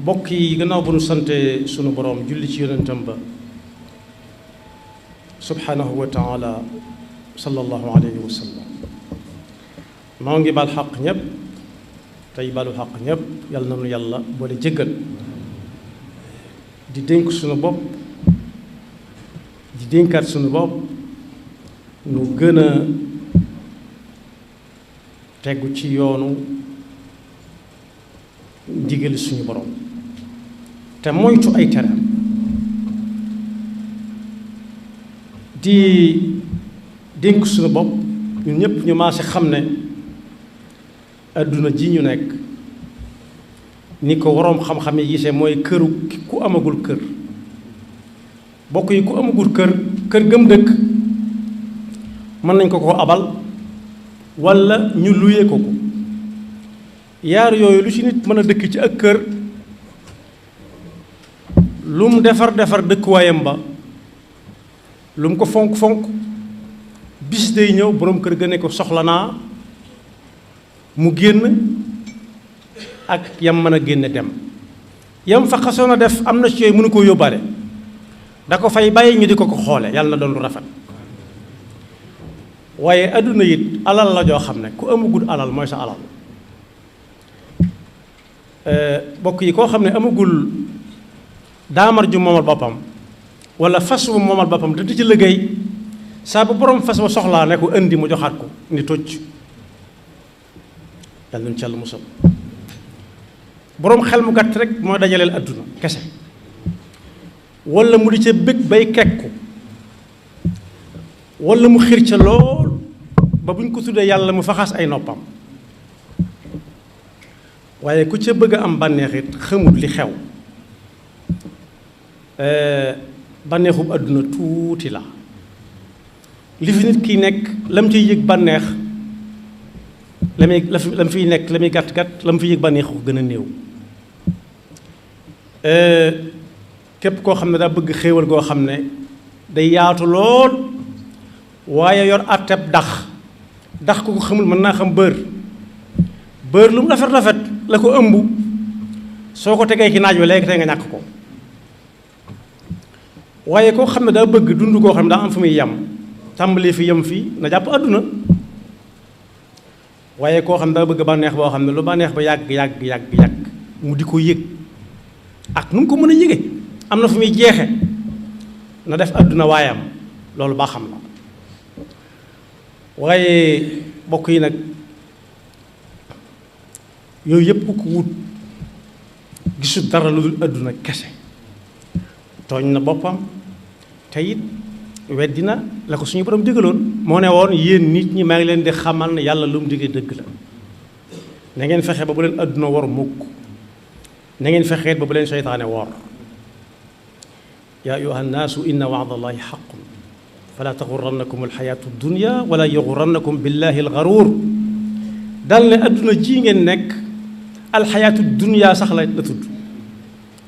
bokk yi gannaaw bu nu sante sunu boroom julli ci yonentam ba subhanahu wa taala sallallahu alayhi wa sallam maa ngi bal xaq ñépp tey balu xaq ñépp yàlla na nu yàlla boole jéggal di dénk sunu bopp di dénkaat sunu bopp nu gën a tegu ci yoonu ndigali suñu borom te moytu ay tereem di dénk suñu bopp ñun ñëpp ñu maase xam ne adduna ji ñu nekk ni ko waroom xam-xam yi gisee mooy këru ku amagul kër bokk yi ku amagul kër gëm dëkk mën nañ ko abal walla ñu luye ko yaar yooyu lu ci nit mën a dëkk ci ak kër lu mu defar dëkkuwaayam ba lu mu ko fonk bis day ñëw boroom kër ga ne ko soxla naa mu génn ak yam mën a génne dem yam fa xasoon a def am na ci yooyu mënu koo yóbbaale da ko fay bàyyi ñu di ko xoole yàlla na doon lu rafet waaye adduna it alal la joo xam ne ku amagul alal mooy sa alal bokk yi koo xam ne amagul daamar ju moomal boppam wala fas wu moomal boppam te di ci liggéey saa bu borom fas wa soxlaa ne ko indi mu joxaat ko ni tocc yàlla nañu ci yàlla musal boroom xel mu gàtt rek mooy dajaleel adduna kese wala mu di ca bëgg bay kekku wala mu xir ca lool ba buñ ko tuddee yàlla mu faxas ay noppam waaye ku ca bëgg a am bànneex it xamut li xew bànneexub àdduna tuuti la li fi nit kiy nekk lam ciy yëg bànneex la mu fiy nekk la muy gàtt-gàtt la mu fiy yëg bànneex ko gën a néew képp koo xam ne daa bëgg xéewal goo xam ne day yaatu lool waaye yor àtteb dax ku ko xamul mën naa xam bër lu mu rafet la ko ëmb soo ko tegee ci naaj wi léegi tey nga ñàkk ko waaye koo xam ne daa bëgg dund koo xam ne daa am fu muy yem tàmbalee fi yem fii na jàpp àdduna waaye koo xam ne daa bëgg bànneex boo xam ne lu bànneex ba yàgg mu di ko yëg ak nu mu ko mën a yëge am na fu muy jeexe na def àdduna waayam loolu baa xam la waaye bokk yi nag yooyu yëpp ku ko wut gisul dara lu dul àdduna kese tooñ na boppam te it weddina la ko suñu borom digaloon moo ne woon yéen nit ñi maa ngi leen di xamal ne yàlla lu mu digee dëgg la na ngeen fexe ba bu leen àdduna wor mukk na ngeen fexeet ba bu leen seytaane wor yaa ayyuha nnaasu inna wa'da llaahi haqqun fala taxurrannakum alxayaatu dunya wala yaxurrannakum billahi alxaruur dal ne àdduna ji ngeen nekk alxayaatu dunya sax la tudd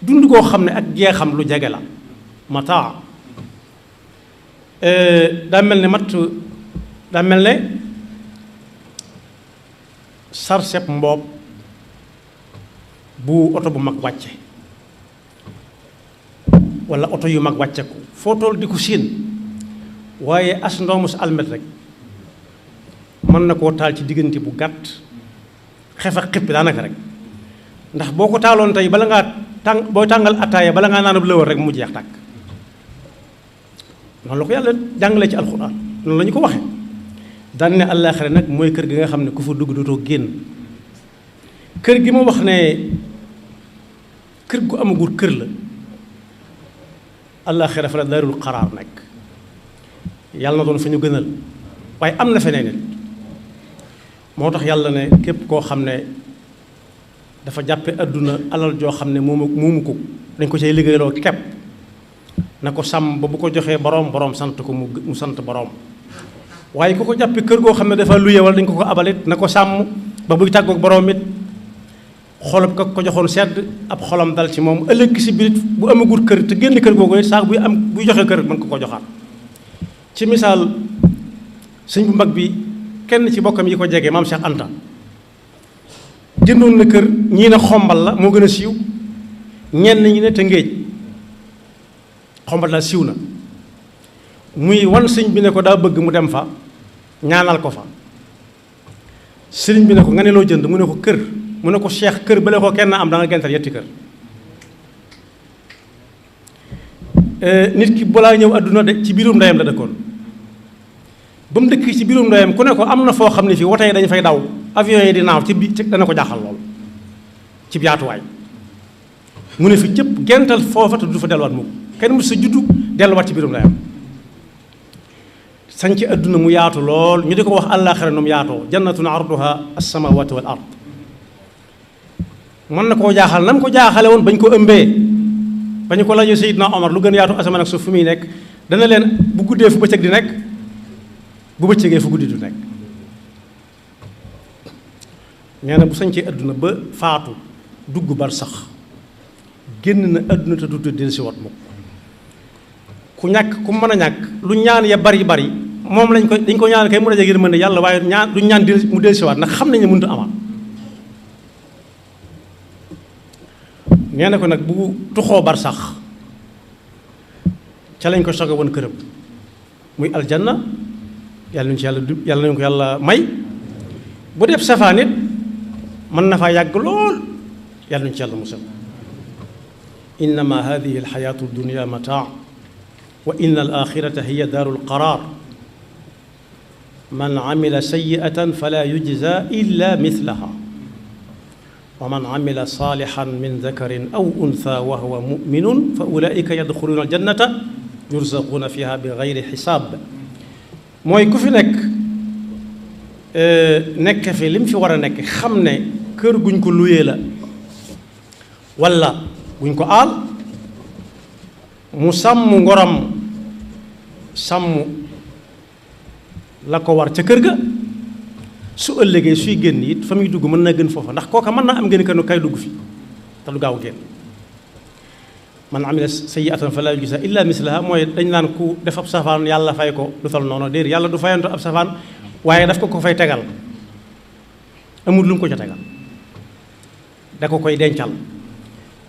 dund koo xam ne ak jeexam lu jege la mataa daa mel ne sarseb mboob bu oto bu mag wàcce walla oto yu mag wàcce ko foo toll di ko siin waaye as ndoomus almet rek mën na koo taal ci diggante bu gàtt xef ak xippi daanaka rek ndax boo ko taaloon tey bala ngaa booy tàngal attaaya bala ngaa naanab lëwal rek mu jeex tàkk noonu la ko yàlla jàngale ci alxuraan noonu la ñu ko waxe daan ne àllaaxira nag mooy kër gi nga xam ne ku fa dugg dootoo génn kër gi ma wax ne kër gu amagul kër la àllaaxira fa la daarul qaraar nekk yàlla na doon fa ñu gënal waaye am na feneen it moo tax yàlla ne képp koo xam ne dafa jàppe àdduna alal joo xam ne moomu ko dañ ko cay liggéeyloo kepp na ko sàmm ba bu ko joxee boroom sant ko mu sant boroom waaye ku ko jàppe kër goo xam ne dafa luye wala dañ ko abalit na ko sàmm ba buy tàggoog boroom it xolub ko joxoon sedd ab xolam dal ci moom ëllëg si biir bu amagul kër te génn kër googu saa buy joxe kër mën ko joxaat ci misaal sëñ bu mag bi kenn ci bokkam yi ko jege maam Cheikh Anta jëndoon na kër ñii ne xombal la moo gën a siiw ñenn ñi ne Tëngéej xombat la siiw na muy wan sëñ bi ne ko daa bëgg mu dem fa ñaanal ko fa sëriñ bi ne ko nga ne loo jënd mu ne ko kër mu ne ko cheikh kër bale ko kenn am da nga gental yetti kër nit ki balaa ñëw adduna de ci biirum ndeyam la dëkkoon ba mu dëkk ci biirum ndeyam ku ne ko am na foo xam ne fii wote yi dañu fay daw avion yi di naaw ci bi dana ko jaaxal lool ci yaatuwaay mu ne fi cëpp gental foofa te du fa delluwaat mukk kenn mu sa juddu delluwaat ci biirum ndeyam sañ ci adduna mu yaatu lool ñu di ko wax àllaaxira noom yaatoo jannatun arduha as-samawati wal ard mën na koo jaaxal nam ko jaaxale woon bañ ko ëmbee bañu ko laajee Seydina Omar lu gën yaatu asamaan ak suuf fu muy nekk dana leen bu guddee fu bëccëg di nekk bu bëccëgee fu guddi du nekk nee na bu sañcee adduna ba faatu dugg bar sax génn na adduna te du del si wat mukk ku ñàkk ku mën a ñàkk lu ñaan ya bari bari moom dañ ko ñaan kay mu daje yërmande yàlla waaye ñaan du ñaan mu del si waat ndax xam nañ ne mënut a amaat nee na ko nag bu tuxoo bar sax ca lañ ko soge woon këram muy aljanna yàlla nañu ci yàlla nañu ko yàlla may bu def safaan it mën na faa yàgg lool yàlla nañu ci yàlla musal innama hadihi alxayatu dunia mataa wa inna al axirata hiya daaru lqaraar man amila sayiatan fala yujza illa mithlaha wa man amila saalixan min dakarin aw untha wa huwa muminun fa ulaika yadxuluuna aljannata yurzaquuna fiha bi gayri xisaab mooy ku fi nekk fi li mu fi war a nekk xam ne kër guñ ko luyee la walla guñ ko aal mu sàmm ngoram sàmm la ko war ca kër ga su ëllëgee suy génn it fa muy dugg mën na gën foofa ndax kooka mën naa am gën kanu kay dugg fi te du gaaw génn man amila sayyi'atan falaa yujzaa illaa mislahaa mooy dañ naan ku def ab safaan yàlla fay ko lu tol noonu déedéet yàlla du fayanto ab safaan waaye daf ko fay tegal amul lu mu ko ca tegal da ko koy dencal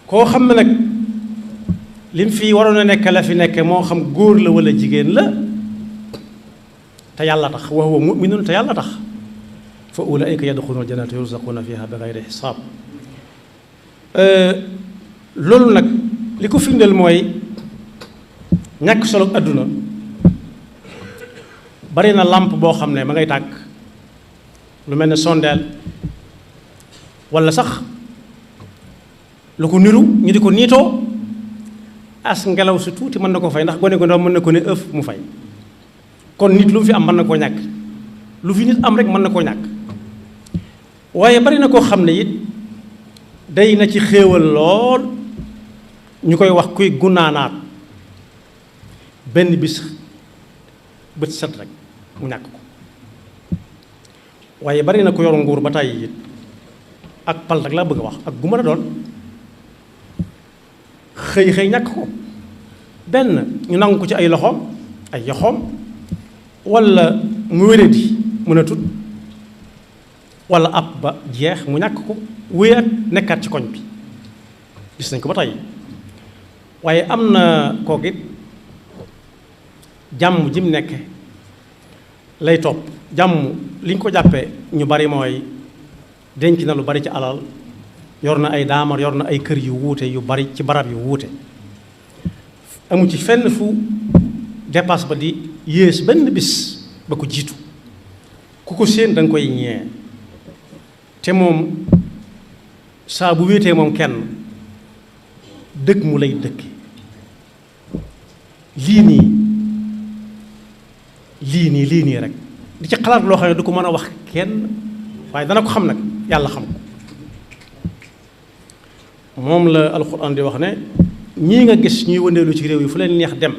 koo xam ne nag lim fii waroon a nekk la fi nekk moo xam góor la wala jigéen la te yàlla tax wa huwa mu'minun te yàlla tax fa ulaa'ika yadxuluuna al-jannata yurzaquuna fiihaa bi gayri hisaab loolu nag li ko firndeel mooy ñàkk solo adduna bari na làmp boo xam ne ma ngay tàkk lu mel ne sondeel walla sax lu ko niru ñu di ko niitoo as ngelaw si tuuti mën na ko fay ndax gone ko ndaw mën na ko ne ëf mu fay kon nit lu mu fi am mën na koo ñàkk lu fi nit am rek mën na koo ñàkk waaye bari na koo xam ne it day na ci xéewal lool ñu koy wax kuy gunaanaat benn bis bët set rek mu ñàkk ko waaye bari na ko yor nguur ba tàyyi it ak pal rek laa bëgg a wax ak gu mën a doon xëy ñàkk ko benn ñu nangu ko ci ay loxoom ay yoxoom walla mu wéradi mën a tut walla ab ba jeex mu ñàkk ko wéyaat nekkaat ci koñ bi gis nañ ko ba tey waaye am na kooku it jàmm ji mu nekke lay topp jàmm li ñu ko jàppee ñu bari mooy denc na lu bari ci alal yor na ay daamar yor na ay kër yu wuute yu bari ci barab yu wuute amu ci fenn fu dépasse ba di yées benn bis ba ko jiitu ku ko séen da nga koy ñee te moom saa bu wéetee moom kenn dëkk mu lay dëkki lii nii rek di ci xalaat loo xam ne du ko mën a wax kenn waaye dana ko xam nag yàlla xam ko moom la alxuraan di wax ne ñii nga gis ñuy wëndeelu ci réew yi fu leen neex dem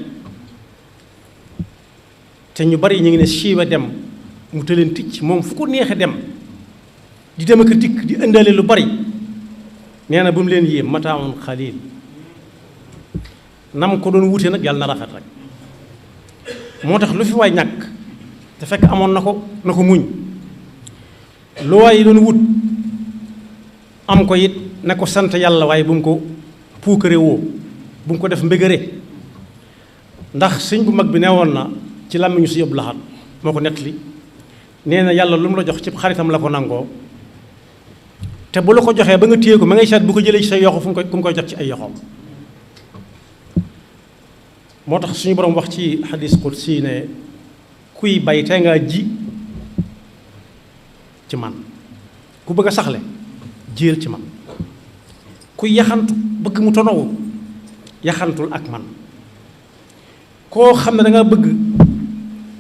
te ñu bari ñu ngi ne siiwa dem mu tëleen ticc moom fu ko neexee dem di dem ak dikk di indaale lu bari nee na bu mu leen yéem mataaun xaliil nam ko doon wute nag yàlla na rafet rek moo tax lu fi waay ñàkk te fekk amoon na ko muñ lu waay doon wut am ko it na ko sant yàlla waaye bu mu ko puukare woo bu mu ko def mbégare ndax sëñ bu mag bi nee woon na ci làmmiñu si yóbbu laxaat moo ko nettali nee na yàlla lu mu la jox ci xaritam la ko nangoo te bu la ko joxee ba nga téye ko ma ngay seet bu ko jëlee ci say yoxo fu mu koy jot ci ay yoxoom moo tax suñu borom wax ci xadis qudsi ne kuy bay tey ngaa ji ci man ku bëgg a saxle jiir ci man kuy yaxantu bëgg mu tonowu yaxantul ak man koo xam ne da nga bëgg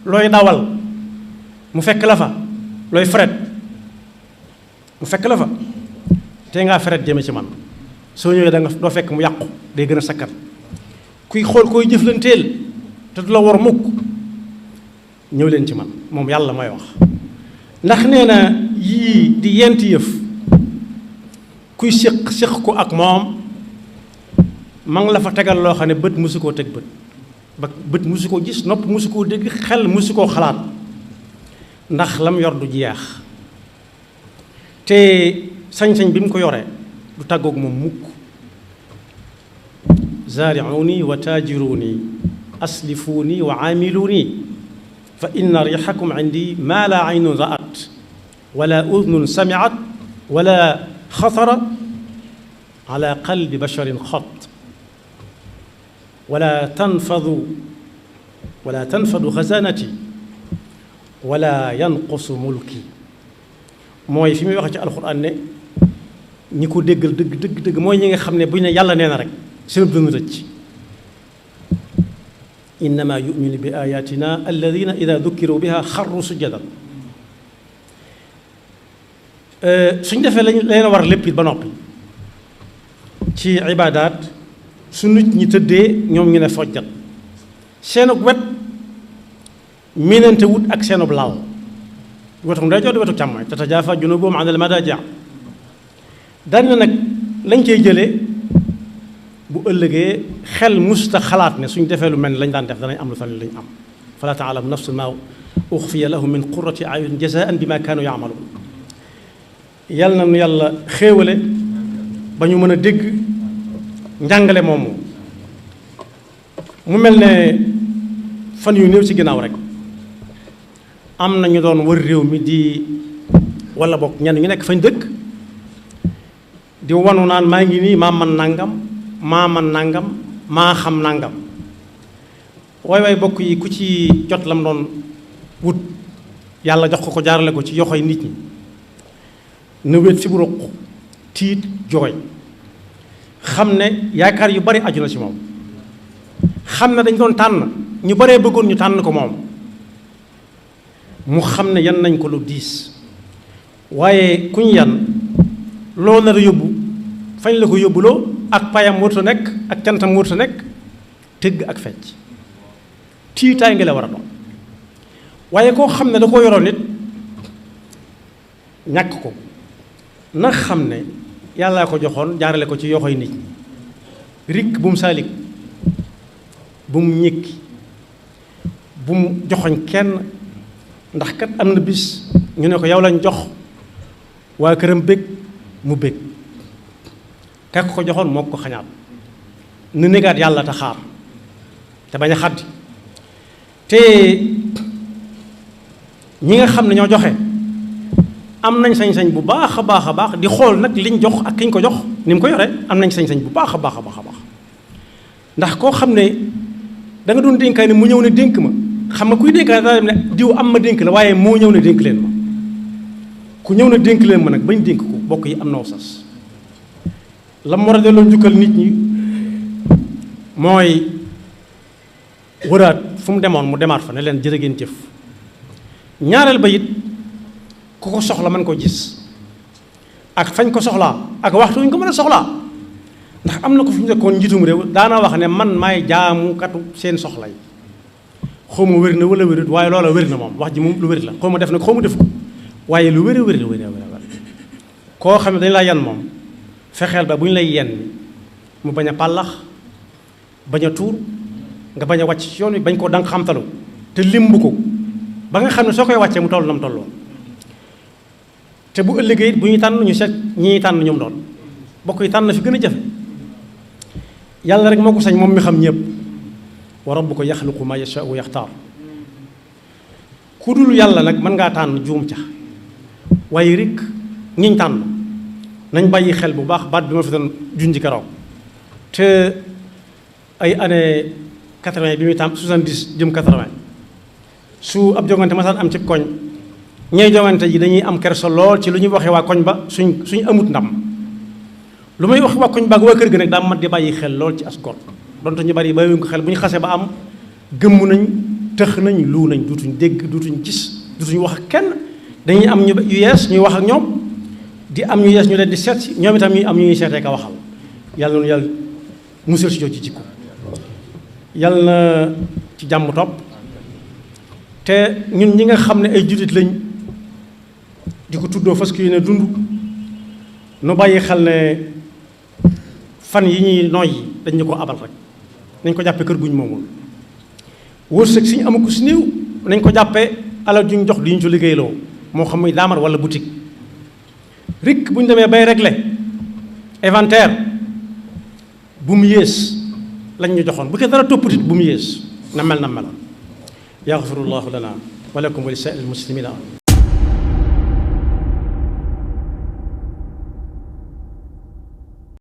looy dawal mu fekk la fa looy fret mu fekk la fa te ngaa fret jëme ci man soo ñëwee da nga doo fekk mu yàqu day gën a sakkan kuy xool koy jëflanteel te du la war mukk ñëw leen ci man moom yàlla may wax ndax nee na yii di yenti yëf kuy séq ko ak moom ma ngi la fa tegal loo xam ne bët musu koo teg bët musu koo gis nopp musu koo dégg xel musu koo xalaat ndax lam yor du jeex te sañ-sañ bi mu ko yoree du tàggoog moom mukk zaari'uuni wa taajiruuni aslifuuni wa aamiluuni fa inna riixakum indi maa laa aynun ra'at wala udnun sami'at wala xatara ala qalbi basharin xat wala tanfadu xazaanati wala yanqusu mulki mooy fi muy wax ci alxuraan ne ñi ko déggal dëgg mooy ñi nga xam ne bu ñu ne yàlla nee na rek seen dënn rëcc innama yuminu bi ayatina alladina ida dukkiru biha xarru sujjadan suñ defee leen war lépp it ba noppi ci ibaadaat su nit ñi tëddee ñoom ñu ne fojjat seenug wet miinante wut ak seenub laal wetu ndeyjoor di wetu càmmoñ tatajaafa junubuhum an al-madaaji' daan na nag lañ cey jëlee bu ëllëgee xel musta xalaat ne suñ defee lu mel ni lañ daan def danañ am lu fa lañ am falaa ta'lamu nafsun maa uxfiya lahum min qurrati a'yunin jazaa'an bimaa kaanu ya'maluun yàlla na nu yàlla xéewale ba ñu mën a dégg njàngale moomu mu mel ne fan yu néew ci ginnaaw rek am na ñu doon wër réew mi di wala bokk ñenn ñu nekk fañ dëkk di wanu naan maa ngi nii maa man nangam maa xam nangam waay bokk yi ku ci jot lam doon wut yàlla jox ko jaarale ko ci yoxoy nit ñi na wéet fi bu ruq tiit jooy xam ne yaakaar yu bari aju na ci moom xam ne dañ doon tànn ñu baree bëggoon ñu tànn ko moom mu xam ne yan nañ ko lu diis waaye kuñ yan loo nar a yóbbu fañ la ko yóbbuloo ak payam wërta nekk ak cantam wërta nekk tëgg ak fecc tiitaay ngi la war a doon waaye koo xam ne da ko yoroon nit ñàkk ko na xam ne yàllaa ko joxoon jaarale ko ci yoxoy nit ñi rikk bu mu saalik bu mu ñëkki bu mu joxoñ kenn ndax kat am na bis ñu ne ko yow lañ jox waa këram bég mu bég kak ko joxoon moo ko xañaat nu négaat yàlla te xaar te bañ a xaddi te ñi nga xam ne ñoo joxe am nañ sañ-sañ bu baax a baax di xool nag liñ jox ak kiñ ko jox ni mu ko yore am nañ sañ-sañ bu baax a baax ndax koo xam ne da nga doon dénkaay ne mu ñëw ne dénk ma xam nga kuy dénkaay daa dem ne diw am ma dénk la waaye moo ñëw ne dénk leen ma ku ñëw ne dénk leen ma nag bañ dénk ko bokk yi am na sas la mu war a delloo njukkal nit ñi mooy wëraat fu mu demoon mu demaat fa ne leen jërë ngeen jëf ñaareel ba it ku ko soxla mën ko gis ak fañ ko soxlaa ak waxtu ñu ko mën a soxlaa ndax am na ko fi ñu nekkoon njiitum réew daana wax ne man maay jaamukatu seen soxla yi xaw ma wér na wala wérut waaye loola wér na moom wax ji moom lu wér la xaw ma def na xaw ma def ko waaye lu wér koo xam ne dañu laa yan moom fexeel ba bu ñu lay yenn mu bañ a pàllax bañ a tuur nga bañ a wàcc ci yoon wi bañ ko danga xamtalu te limbu ko ba nga xam ne soo koy wàccee mu toll na mu tolloon te bu ëllëgee it bu ñu tànn ñu seet ñi tànn ñoom doon bokk yi tànn fi gën a jafe yàlla rek moo ko sañ moom mi xam ñëpp wa rabbuka yaxluqu ma yashaa'u wa yaxtaar ku dul yàlla nag mën ngaa tànn juum ca waaye rek ñiñ tànn nañ bàyyi xel bu baax baat bi ma fi doon junji keroog te ay année 80 bi muy tam 70 jëm 80 su ab jongante masaan am ci koñ ñay jongante ji dañuy am kersa lool ci lu ñuy waxee waa koñ ba suñ amut ndam lu may wax waa koñ ba ak waa kër gi nag daa mat di bàyyi xel lool ci as gor donte ñu bari bàyyiwuñ ko xel bu ñu xasee ba am gëmm nañ tëx nañ lu nañ duutuñ dégg duutuñ gis duutuñ wax ak kenn dañuy am yu yees ñuy wax ak ñoom di am ñu yees ñu leen di seet si ñoom itam ñuy am ñu ñuy seetee ka waxal yàlla noonu yàlla musal si jooju jikko yàlla na ci jàmm topp te ñun ñi nga xam ne ay jullit lañ di ko tuddoo fas yéene dund nu bàyyi xel ne fan yi ñuy noyyi dañ ñu ko abal rek nañ ko jàppee kër guñ moomul wërsëg si ñu amu ko si néew nañ ko jàppee alal juñ jox di ñu ci liggéeyloo moo xam muy daamar wala boutique rik bu ñu demee bay régler inventaire bu mu yées lañ ñu joxoon bu ko dara toppatit bu mu yées na mel na meloon yaxfirullahu lana wa lakum wa li saa'iril muslimina